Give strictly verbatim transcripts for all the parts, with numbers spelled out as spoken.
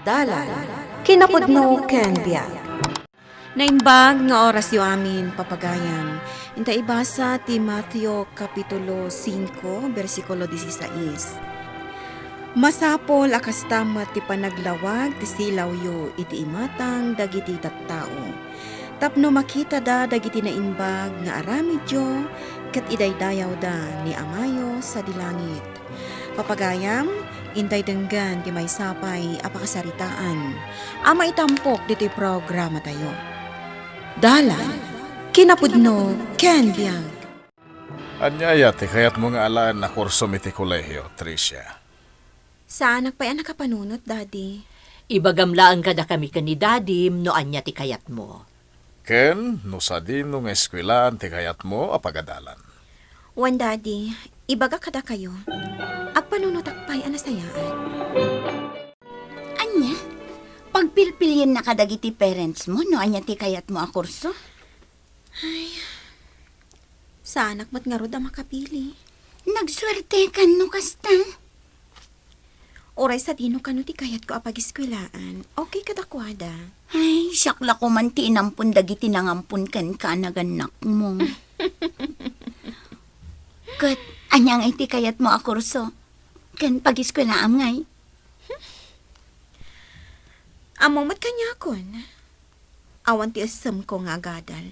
Dalan, kinapudno ken biag. Naimbag nga orasyo amin, papagayam. Inta ibasa ti Mateo Kapitulo singko, bersikulo dieciséis. Masapul a kasta met ti panaglawag ti silawyo iti imatang dagiti tattao, tapno makitada dagiti naimbag nga aramidyo ket idaydayawda ni Amayo sadi langit. Papagayam, intay denggen ti maysa pay a pakasaritaan a maitampok ditoy programatayo. Dalan, kinapudno, ken biag. Ania aya ti kayatmo nga alaen a kursom iti kolehio, Tricia? Saanak pay a nakapanunot, Daddy. Ibagam laeng kadakami ken ni Dadim no ania ti kayatmo. Ken no sadino nga eskuelaan ti kayatmo a pagadalan. Wen, Daddy, ibagak kadakayo. Agpanunotak pay a nasayaat. Ania? Pagpilpilienna kadagiti parents mo no ania ti kayatmo a kurso? Ay, saanak met ngarud a makapili. Nagsuertekan no kasta. Uray sadino kano ti kayatko a pagiskuelaan, okay kadakuada. Ay, siak la koman ti inampon dagiti nangampon kenka a nagannakmo. Ket ania ngay ti kayatmo a kurso? Ken pagiskuelaam ngay? Ammom met kaniakon. Awan ti essemko nga agadal.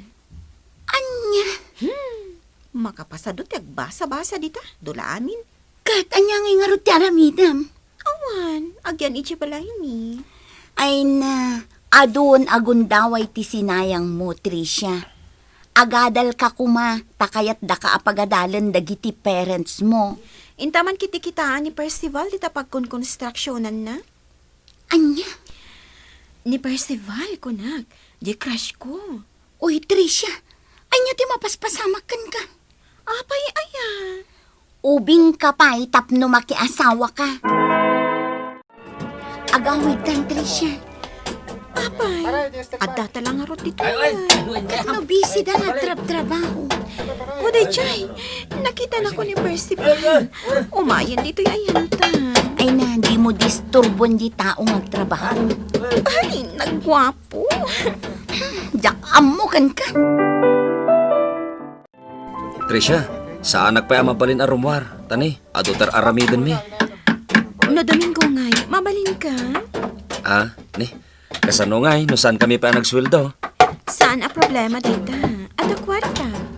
Ania? Hmm, makapasado ti agbasa-basa dita, dula amin. Ket ania ngay ngarud ti aramidem? Awan, agyan idiay balaymi. Ay na, adun a gundaway ti sinayangmo, Tricia. Agadalka koma, ta kayatdaka a pagadalen dagiti parents mo. Inta man kiti kitaan ni Percival dita pagkonkonstruksionanna? Ania? Ni Percival, kunak. Di crush ko. Uy, Tricia, ania ti mapaspasamak kenka? Apay aya? Ubingka pay tapno makiasawaka. Agawidkan, Tricia. Apay, adda ta la ngarud ditoy. Ay, ay, ay, ay. Ket no busy da nga agtrabtrabaho. O, daydiay, nakitanako ni Percival. Umayen ditoy ayanta. Ay na, dimo disturbon di tao nga agtrabaho. Ay, nagguapo. Diak ammo kenka. Tricia, saanak pay a mabalin a rummuar. Ta ni, adu ti ar-aramidenmi. No Domingo ngay, mabalinka? Ah, ni, kasano ngay no saankami pay a nagsueldo? Saan a problema dayta. Adda kuartak.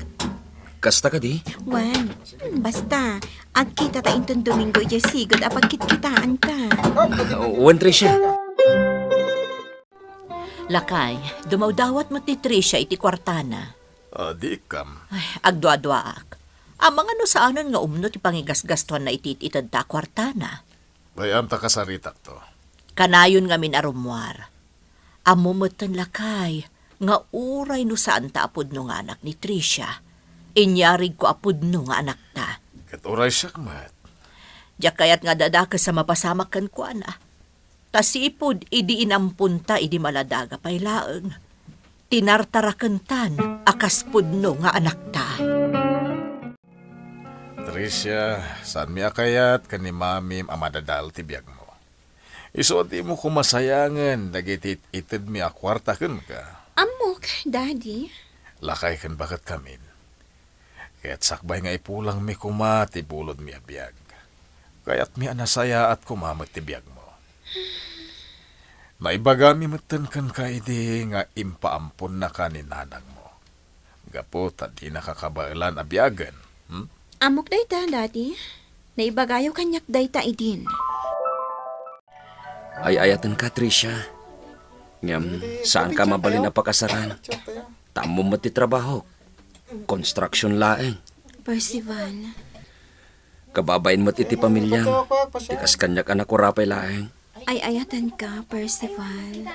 Kasta kadi? Wen, basta, agkitata inton Domingo idiay sigud a pagkitkitaanta. Ah, wen, Tricia. Lakay, dumawdawat met ni Tricia iti kuartana. Ah, di kam. Ay, agduaduaak. Amangan no saanen nga umno ti pangigasgastuanna iti it-itedta a kuartana. Bay-am ta kasaritakto. Kanayon ngamin a rummuar. Ammo metten, lakay, nga uray no saanta a pudno nga anak ni Tricia, inyarigko a pudno nga anakta. Ket uray siak met. Diak kayat nga adda dakes a mapasamak kenkuana. Ta sipud idi inamponta idi maladaga pay laeng, tinartarakentan a kas pudno nga anakta. Tricia, saanmi a kayat ken ni Mamim a madadal ti biagmo. Isu a dimo koma sayangen dagiti it-itedmi a kuarta kenka. Ammok, Daddy. Lakay ken baketkamin. Ket sakbay nga ipulangmi koma ti bulodmi a biag. Kayatmi a nasayaat koma met ti biagmo. Naibagami metten kenka idi nga impaamponnaka ni nanangmo. Gapu ta dinaka kabaelan a biagen, hmm? Ammok dayta, Daddy. Naibagayo kaniak dayta idin. Ay-ayatenka, Tricia. Ngem, saanka mabalin a pakasaran. Ta ammom met ti trabahok. Construction laeng. Percival. Kababain met iti pamiliam. Ti kas kaniak a nakurapay laeng. Ay-ayatenka, Percival.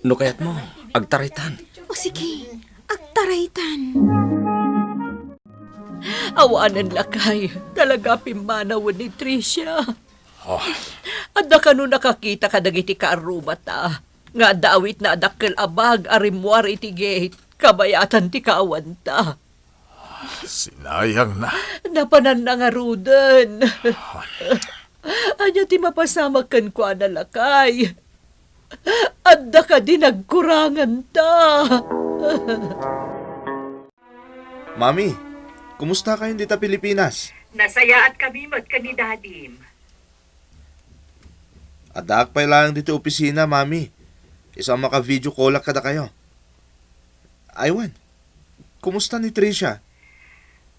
No kayatmo, agtaraytan. O sige, agtaraytan. Awanen, lakay, talaga pimmanawen ni Tricia. Oh. Adda kano nakakita kadagiti kaarrubata nga adda awitna a dakkel a bag a rimmuar iti gate, kabayatan ti kaawanta. Sinayangna. Napananna ngaruden. Ania ti mapasamak kenkuana, lakay? Adda kadi nagkuranganta? Mami, kumusta kayon dita Pilipinas? Nasayaat kami met ken ni Dadim. Addaak pay laeng ditoy opisina, Mami. Isu a maka-video callak kadakayo. Aywan, kumusta ni Tricia?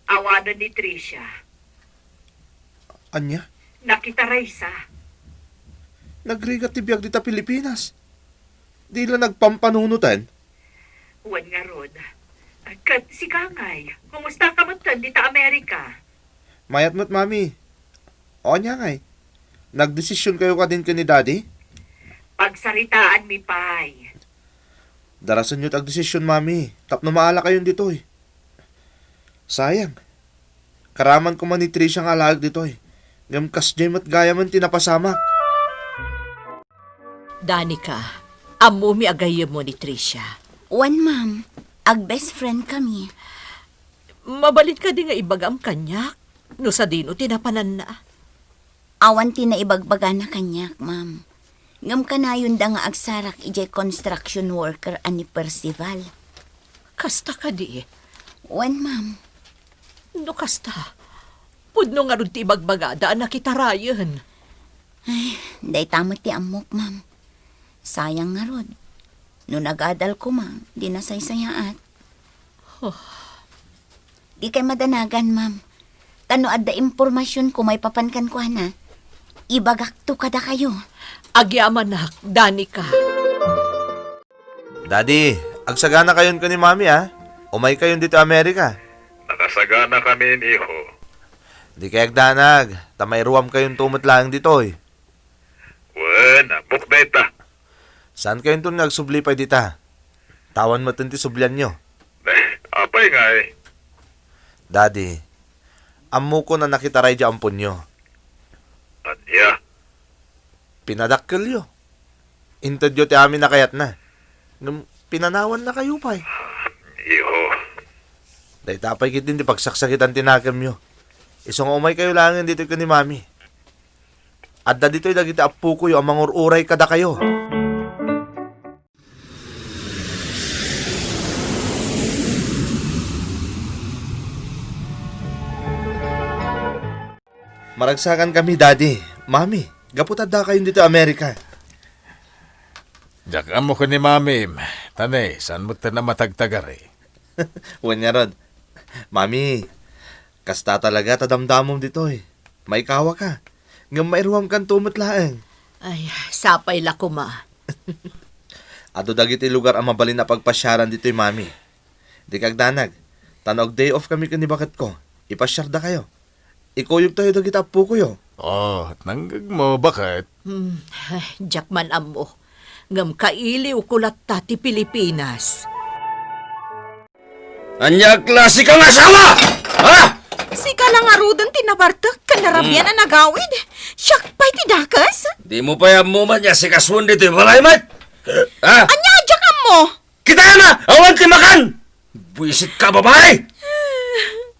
Awanen ni Tricia. Ania? Nakitaraysa. Nagrigat ti biag dita Pilipinas. Di la nagpampanunoten? Wen ngarud. Ket sika ngay, kumusta ka metten dita Amerika? Mayat met, Mami. O, ania ngay? Nagdesision kayo kadin ken ni Daddy? Pagsaritaanmi pay. Darasenyo ti agdesision, Mami, tapno maala kayon ditoy. Sayang. Karaman koma ni Tricia nga alaek ditoy. Ngem kasdiay met gayamen ti napasamak. Danica, ammomi a gayyemmo ni Tricia. Wen, ma'am. Ag-best friend kami. Mabalin kadi nga ibagam kaniak no sadino ti napananna? Awan ti naibagbagana kaniak, ma'am. Ngem kanayonda nga agsarak idiay construction worker a ni Percival. Kasta kadi? Wen, ma'am. No kasta, pudno ngarud ti ibagbagada a nakitarayen. Ay, dayta met ti ammok, ma'am. Sayang ngarud. No nagadal koma, di nasaysayaat. Oh. Dikay madanagan, ma'am. Ta no adda impormasionko maipapan kenkuana, ibagakto kadakayo. Agyamanak, Danica. Daddy, agsagana kayon ken ni Mami, a. Umay kayon ditoy Amerika. Nakasagana kami, hijo. Dikay agdanag, ta mairuam kayonto met laeng ditoy. Wen, ammok dayta. Saan kayonton nga agsubli pay dita? Awan metten ti sublianyo. Eh, apay ngay? Daddy, ammokon a nakitaray diay amponyo. Ania? Pinadakkelyo. Intedyo ti amin a kayatna. Ngem pinanawannakayo pay. Hijo. Dayta pay ketdin ti pagsaksakitan ti nakemyo. Isu nga umay kayo laengen ditoy ken ni Mami. Adda ditoy dagiti appokoyo a mangur-uray kadakayo. Maragsakankami, Daddy, Mami, gapu ta addakayon ditoy Amerika. Diak ammo ken ni Mamim, ta ne, saan met ti namatagtagari? Wen ngarud, Mami, kasta talaga ta damdamom ditoy. Maikawaka. Ngem mairuamkanto met laeng. Ay, sapay la koma. Adu dagiti lugar a mabalin a pagpasiaran ditoy, Mami. Dika agdanag, ta no ag-day off kami ken ni baketko, ipasiardakayo. Ikuyogtayo dagiti appokoyo. Oh, nanggegmo, baket? Hmm, ay, diak man ammo. Ngem kailiwko latta ti Pilipinas. Ania a klasika nga asawa? Ha? Sika la ngaruden ti nabartek ken narabian a nagawid. Siak pay ti dakes? Dimo pay ammo met nga asikasuen ditoy balay met? Ha? Ania a diak ammo? Kita na! Awan ti makan! Buisit ka, babae!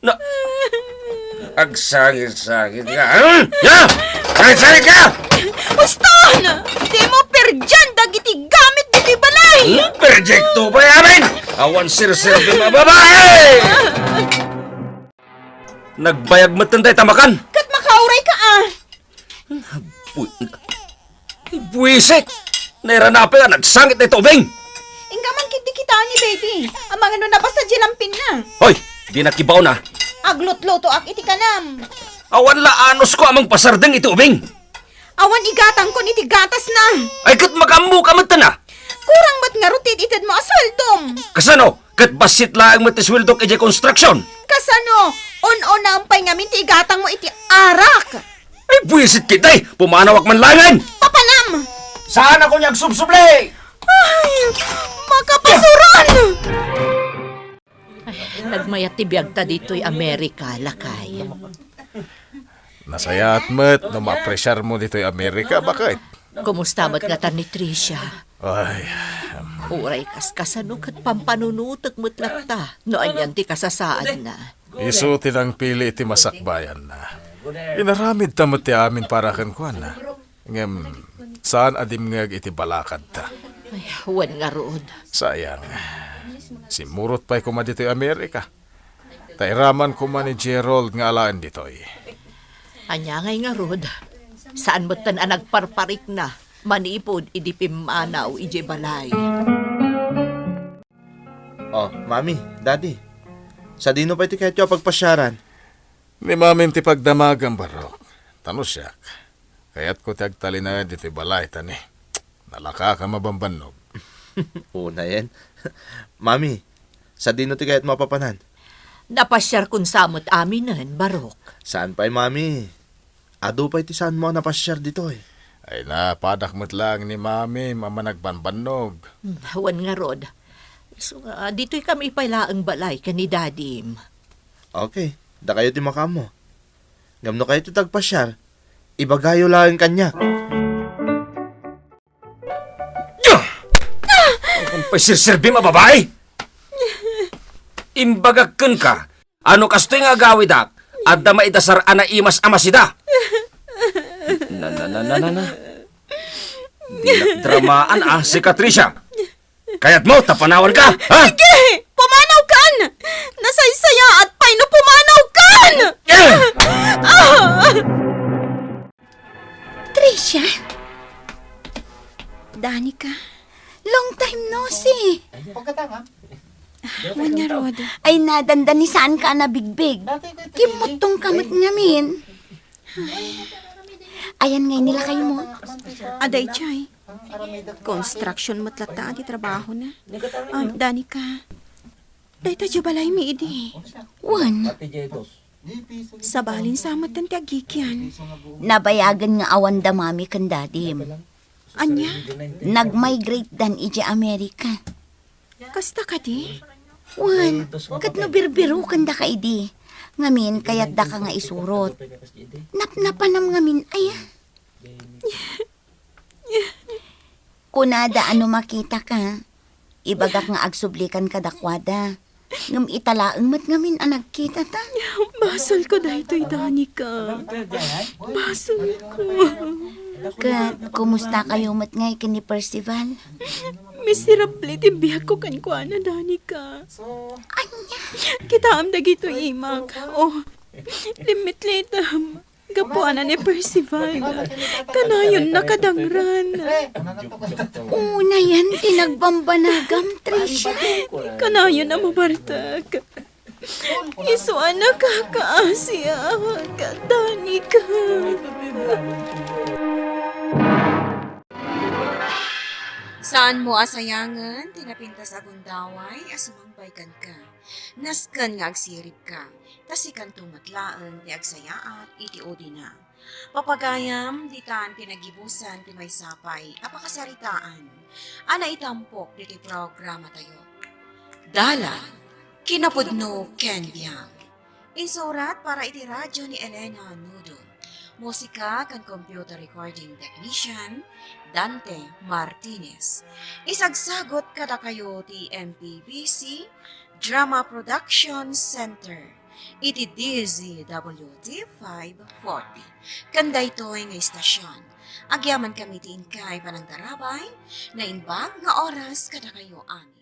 Na, agsangit-sangit ka, hmm? Ha? Sangit-sangit ka! Uston! Dimo perdian dagiti gamit ditoy balay! Hmm? Proyekto pay amin! Awan serserbi a babae! Nagbayag met dayta makan! Ket makauray ka, a! Buisit! Nairanapi nga nagsangit dayta ubing! Inka man ketdi kitaen ni baby. Amangan no nabasa diay lampinna. Hoy! Di nakibaon, a. Aglutlutoak iti kanam. Awan la anusko a mangpasardeng iti ubing. Awan igatangkon iti gatasna. Ay, ket makammo ka met, a. Kurang met ngarud ti it-itedmo a sueldom. Kasano? Ket bassit laeng met ti sueldok idiay construction. Kasano? Un-unaem pay ngamin ti igatangmo iti arak. Ay, buisit ketdi! Pumanawak man laengen! Papanam! Saanakon nga agsubsubli! Ay, makapasuron! Ay, nagmayat ti biagta ditoy Amerika, lakay. Nasayaat met no maapresiarmo ditoy Amerika, baket? Kumusta met ngata ni Tricia? Ay, em. Uray kaskasano ket pampanunotek met latta no anian ti kasasaadna. Isu ti nangpili iti masakbayanna. Inaramidta met ti amin para kenkuana. Ngem, Saan a dimngeg iti balakadta. Ay, wen ngarud. Sayang. Simmurot pay koma ditoy Amerika. Ta iraman koma ni Gerald nga alaen ditoy. Ania ngay ngarud? Saan metten a nagparparikna manipud idi pimmanaw idiay balay? Oh, Mami, Daddy. Sadino pay ti kayatyo a pagpasiaran? Ni Mami ti pagdamagam, Barok. Ta no siak, kayatko ti agtalinaed ditoy balay ta ni, nalaka ka mabambannog. Unayen. Mami, sadino ti kayatmo a papanan? Napasiarkon sa met aminen, Barok. Saan pay, Mami? Adu pay ti saanmo a napasiar ditoy. Ay, napadak met laeng ni Mami a managbambannog. Hmm, wen ngarud. Isu nga, ditoy kami pay laeng balay ken ni Dadim. Okay, dakayo ti makaammo. Ngem no kayatyo ti agpasiar, ibagayo laeng kaniak. Diyo! Awan pay serserbim a babai! Imbagak kenka, a no kastoy nga agawidak, adda maidasar a naimas a masida. Na, na, na, na, na, na. Dinak dramaan a, si Katricia. Kayatmo ta panawanka, ha? Sige! Pumanawkan! Nasaysayaat pay no pumanawkan! Eh! Ah! Tricia? Danica? Long time no see. Wen ngarud. Ay, nadandanisaanka a nabigbig. Kimmuttongka met ngamin. Ayan ngay ni lakaymo? Adda idiay. Construction met latta ti trabahona. Ah, Danica. Dayta diay balaymi idi. Wen. Sabalin sa metten ti agigian. Nabayagen nga awan da Mami ken Dadim. Ania? Nag-migrate dan idiay Amerika. Kasta kadi? Wen, ket no birbirokendaka idi, ngamin kayatdaka nga isurot. Napnapanam ngamin, aya? Kunada a no makitaka, ibagak nga agsublikan kadakuada. Ngem ita laeng met ngamin a nagkitata. Basolko daytoy, Danica. Basolko. Ket kumustakayo met ngay ken ni Percival? Miserable ti biagko kenkuana, Danica. Ania? Kitaem dagitoy imak. Oh, limmitlitem. Gapuana ni Percival. Kanayon nakadangran. Unayen ti nagbambanagam, Tricia. Kanayon a mabartek. Isu a nakakaasiak, Danica. Saanmo a sayangen ti napintas a gundaway a sumangbay kenka. Nasken nga agsiribka, ta sikanto met laeng ti agsayaat iti udina. Papagayam, ditan ti nagibusan ti maysa pay a pakasaritaan a naitampok ditoy programatayo. Dalan, kinapudno ken biag. Insurat para iti radyo ni Elena Nudo. Musika ken computer recording technician, Dante Martinez. Isagsagut kadakayo ti M P B C Drama Production Center iti D Z W T five forty. Ken daytoy nga istasyon, agyamankami ti inkay panangtarabay, naimbag nga oras kadakayo amin.